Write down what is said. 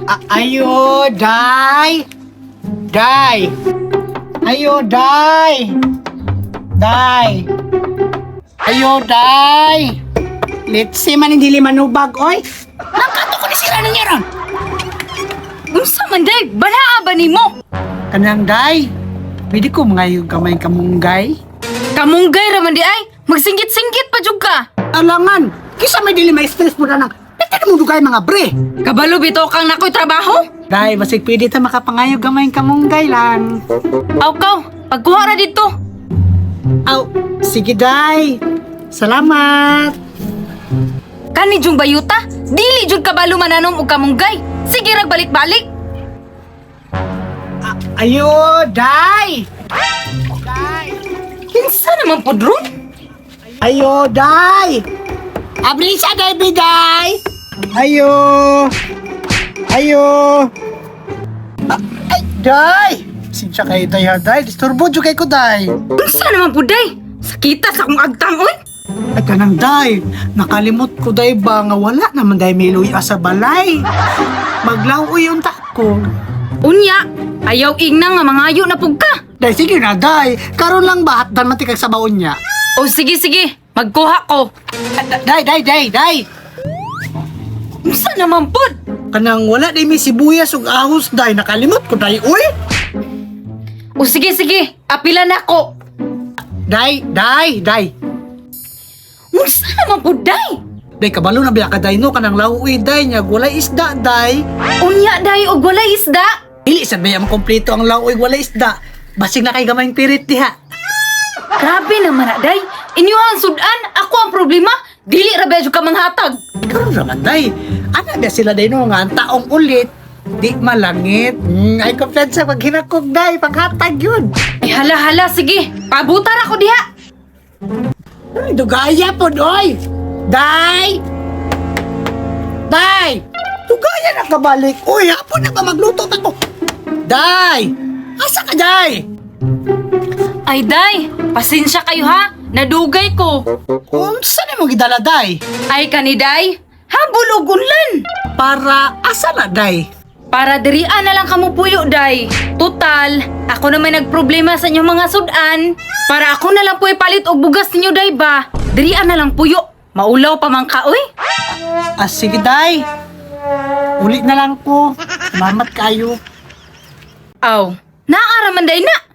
Ayo, day! Day! Ayo, day! Day! Ayo, day! Let's see man hindi manubag, oy! Nangkato ko ni sira ninyo ron! Unsa man day? Banaa ba nimo? Kanang day, pwede ko mga yung kamay kamunggay? Kamunggay ra man di ay. Magsinggit-singgit pa jud ka. Alangan, kisa may dili may stress mo na nang, pwede mo dugay mga bre! Kabalo bitaw kang nakoy trabaho. Day, basig pwede ta makapangayo gamay kamunggay lang. Aw kaw, pagkuha ra didto. Aw, sige day. Salamat. Kani jung bayuta, dili jud kabalo mananom og kamunggay. Sige rag balik-balik. Ayo, day! Day! Kinsa naman pud ron? Ayo, day! Abrisa, day, biday! Ayo! Ayo! Ah, ay, day! Sinsya kayo, day, ha, day. Disturbo, jud kay ko, day. Unsa naman pud day? Sakita sa akong agtang oy. Ay, kanang day. Nakalimot ko, day, ba nga wala naman, day, may luya sa balay. Maglaoy yung ko. Unya, ayaw ingna nga mangayo na pug ka. Day, sige na, day. Karon lang ba, hatdan man tikag sa baon niya. O sige sige, magkuha ko. Day, day, day, day! Unsa naman pud? Kanang wala day may sibuyas ug ahos day nakalimot ko day uy. O sige sige, apila na ko. Day, day, day. Unsa naman pud day? Day kabalo na biya ka day no kanang lauoy day nya walay isda day. Unya day og walay isda. Dili sad baya makompleto ang lauoy walay isda. Basig na kay gamayng pirit diha. Grabe naman na day. Inyo ang sudan, ako ang problema. Dili ra ba jud ka manghatag. Karon ra man day. Ana ba sila day no nga ang taong ulit di malangit. Ay kumpiyansa pag hinakog day panghatag yun. Ay hala hala sige, pabutar ako diha. Ay, dugaya po oy. Day! Day! Dugaya na kabalik. Uy, hapon na ba magluto ta ko? Day! Asa ka, Day? Ay day, pasensya kayo ha. Nadugay ko. Unsa na mo gidala, Day? Ay kani day, habol og unlan. Para asa na, Day? Para dirian na lang kamo puyo day. Total, ako na may nagproblema sa inyong mga sudan. Para ako na lang po ipalit og bugas ninyo day ba. Dirian na lang puyo. Maulaw pa man ka oy. Ah, sige, Day. Uli na lang ko. Salamat kayo. Aw, naara man day na.